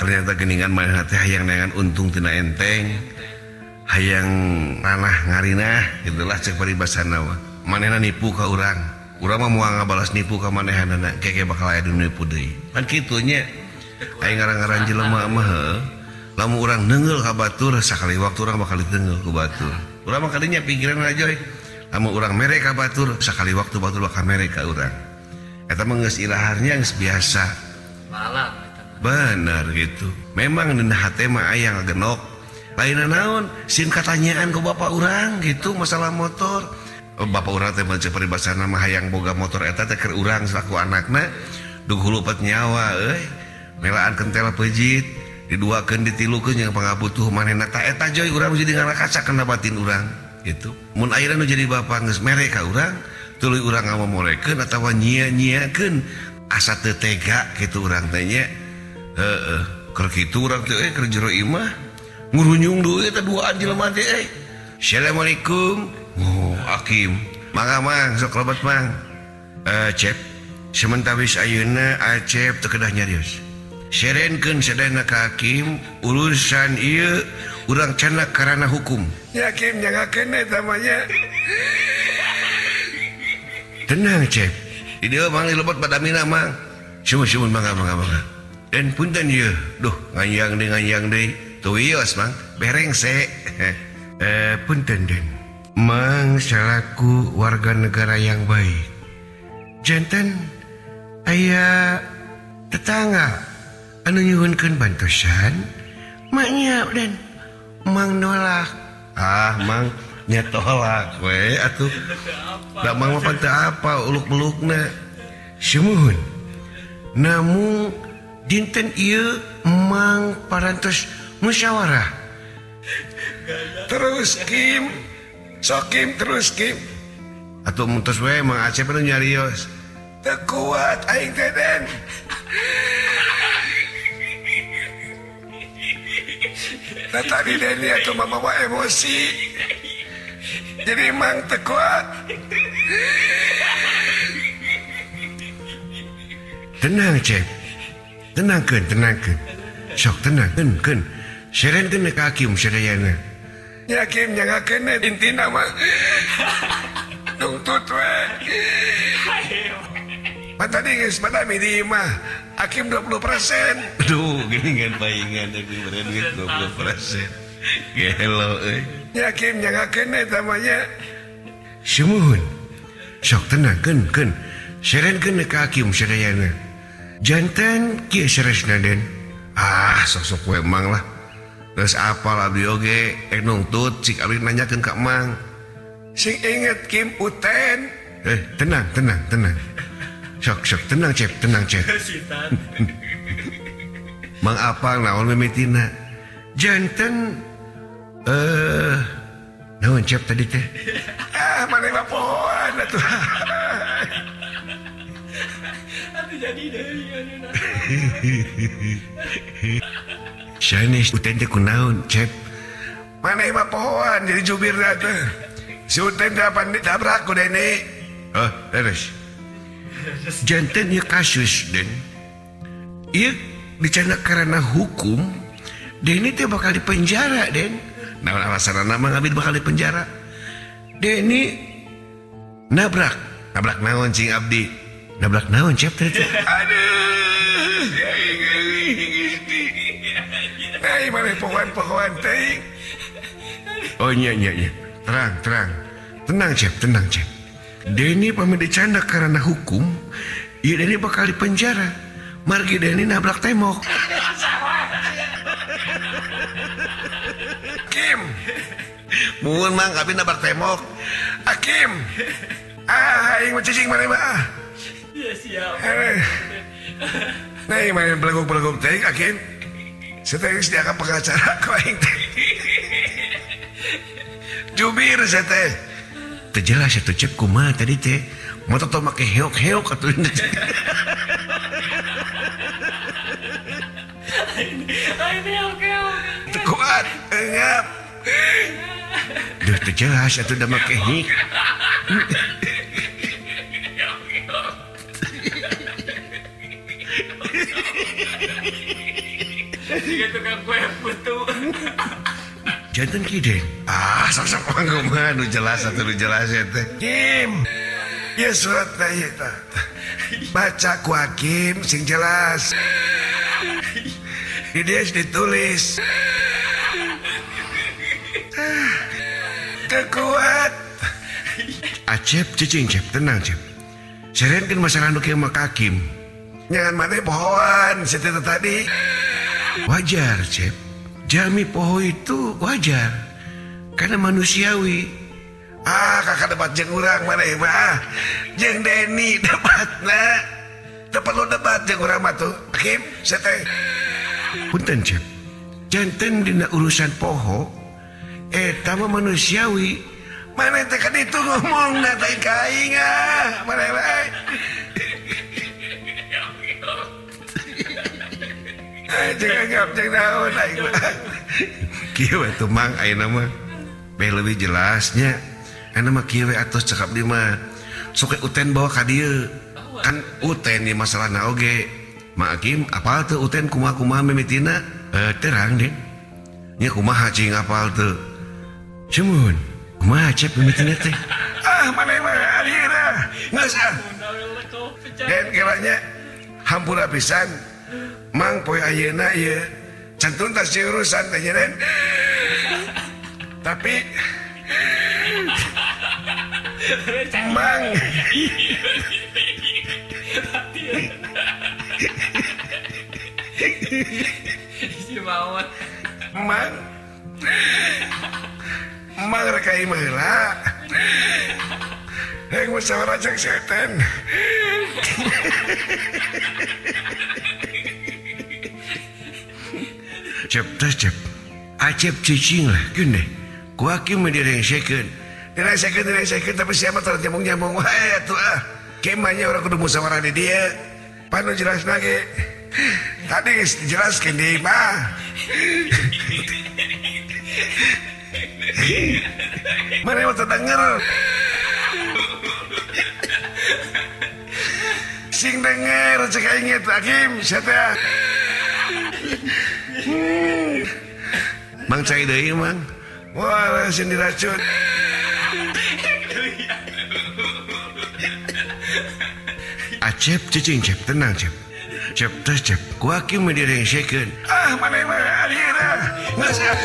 Ternyata geningan manehna teh hayang neangan untung tina enteng. Hayang ranah ngarinah gitulah cek paribasana mah. Manehna nipu ka urang. Urang mah moal ngabalas nipu ka manehanana, keke bakal aya nu nipu deui. Pan kitu nya. Aya ngaran-ngaran jelema mah heuh. Lamun urang neungeul ka batur sakali waktu urang bakal diteungeul ku batur. Urang mah kadinya pikiran aja lamun urang mere ka batur sakali waktu batur bakal mere ka urang. Eta mah geus ilaharnya geus biasa. Bener gitu. Memang dina hate mah aya ngagenok. Lain naon sieun katanyaan ku bapak urang gitu masalah motor. Bapak urang teh mun paribasana mah hayang boga motor eta teh keur urang selaku anakna duh hulupet nyawa euy. Melaan kentel pejit diduakeun ditilukeun jeung pangabutuh manehna ta eta joy urang jadi ngarakaca kana batin urang gitu. Mun ayeuna nu jadi bapa geus mere ka urang tuluy urang ngamomorekeun atawa nyia-nyiakeun asa teu tega kitu urang teh nya. Heeh, keur kitu urang teh euy keur jero imah ngurunyung deui eta duaan jelema teh euy. Assalamualaikum. Oh, Akim. Mangga mang sok lebet mang. Cep, sementawis ayeuna Acep teu kedah nyarios. Serenkeun sadayana ka Hakim urusan ieu urang candak karana hukum. Ya Kim nyangakeun eta mah nya. Tenang Cep. Di dieu mang dilebet badamina mang. Sumuhun mangga mangga mangga. Dan punten ieu. Duh nganjang deui Teu wios mang berengse. Punten Den. Mang selaku warga negara yang baik. Janten aya tetangga anu nyuhunkeun bantosan maknya dan mang nolak. Ah mang nya tolak we atuh. Da mang mah teu apa uluk-ulukna. Sumuhun. Namun dinten ieu mang parantos musyawarah. Terus Kim, sok Kim terus Kim. Atuh mun tos we Mang Acep nu nyarios. Teu kuat aing teh Den. Nah tadi Denny atuh mamawa emosi. Jadi mang teu kuat. Tenang Cep. Tenangkeun, tenangkeun. Sok tenang, keun. Serenkeun ka Hakim sadayana. Ya Kim nyangakeun intina mah. Nungtut we. Pan tadi geus badami di imah. Hakim 20%. Aduh, geuningan paingan aku mere duit 20%. Gelo euy. Ya Kim nyangakeun eta mah nya. Sumuhun. Sok tenang keun keun. Serenkeun ka Hakim sadayana. Janten kieu saresna Den. Ah, sok-sok we mang lah. Geus apal abdi oge rek nungtut cik abdi nanyakeun ka Mang. Sing inget Kim Uten. Tenang, tenang, tenang. Sok, sok, tenang Cep, tenang Cep. Mang apal naon mimitina. Janten naon Cep tadi teh? Ah, maneh mah pohoan atuh. Atuh jadi deui anu. Sanes Uten teh kunaon Cep? Maneh mah pohoan jadi jubirna teh. Si Uten teh apan ditabrak ku Deni. Oh, terus. Janten ieu kasus Den. Ieu dicandak karena hukum, Deni teh bakal dipenjara Den. Naon alasanna mah abdi bakal dipenjara? Deni nabrak. Nabrak naon cing abdi? Nabrak naon Cep teh? Aduh, nah, maneh pohoan-pohoan teh. Oh nya nya nya. Terang, terang. Tenang Cep, tenang Cep. Deni pamit dicandak karena hukum, ieu Deni bakal dipenjara. Margi Deni nabrak tembok. Kim. Mun mang abdi nabrak tembok. Akim. Ah, aing mah cicing maneh mah. Ya siap. Nah, maneh beleguk-beleguk teh Akim. Saya teh geus dianggap pengacara ku aing teh. Jubir saya teh. Teu jelas atuh Cep kumaha tadi teh. Motor teh make heok-heok atuh. Aing heok-heok. Teu kuat, eungap. Duh teu jelas atuh da make hik. Jika tukang kue putu. Janten ki Den. Ah, sok-sok kumaha nu jelas atuh nu jelas ya teh. Kim. Ieu suratna ieu tah. Baca ku hakim sing jelas. Di dieu ditulis. Kekuat. Acep cicing Cep, tenang Cep. Serenkeun masalah nu kieu mah ka hakim. Jangan maneh pohoan si teh tadi. Wajar Cep. Jami poho itu wajar karena manusiawi. Ah, kakak debat jeung urang maneh mah. Jeung Deni debatna. Teu perlu debat jeung urang mah tuh. Hakim, sia teh. Punten Cep. Janten dina urusan poho eta mah manusiawi. Maneh teh ka ditu ngomongna teh ka aing ah. Maneh mah. Jangan ngap jeung naon aing mah. Kieu we tuh Mang ayeuna mah. Beh leuwih jelasnya. Ayeuna mah kieu we atuh cekap di mah. Sok uten bawa ka dieu. Kan uten di masalahna oge. Mak Hakim apal teu uten kumaha-kumaha mimitina? Terang Den. Nya kumaha cing apal teu? Sumuhun. Kumaha Cep mimitina teh? Ah, maneh mah ayeuna. Geus ah. Den kiranya hampura pisan. Mang poe ayeuna ieu can tuntas ieu urusan teh nya Den. Tapi Mang Si mawon. Mang Mang rek ka imah heula. Hayang musyawarah jeung si Eten. Cep teh Cep. Acep cicing lah keun deh. Ku hakim mah direngsekeun. Direngsekeun direngsekeun tapi siapa teu nyambung-nyambung wae atuh ah. Kemanya urang kudu musyawarah di dieu. Panu jelasna ge. Tadi geus dijelaskeun di imah. Mana mah teu denger. Sing denger cek aing eta hakim sia teh. Mang cai deui Mang. Wah, sing diracun. Acep cicing Cep, tenang Cep. Cep teh Cep, ku hakim mah direngsekeun. Ah, maneh mah ayeuna. Geus ah.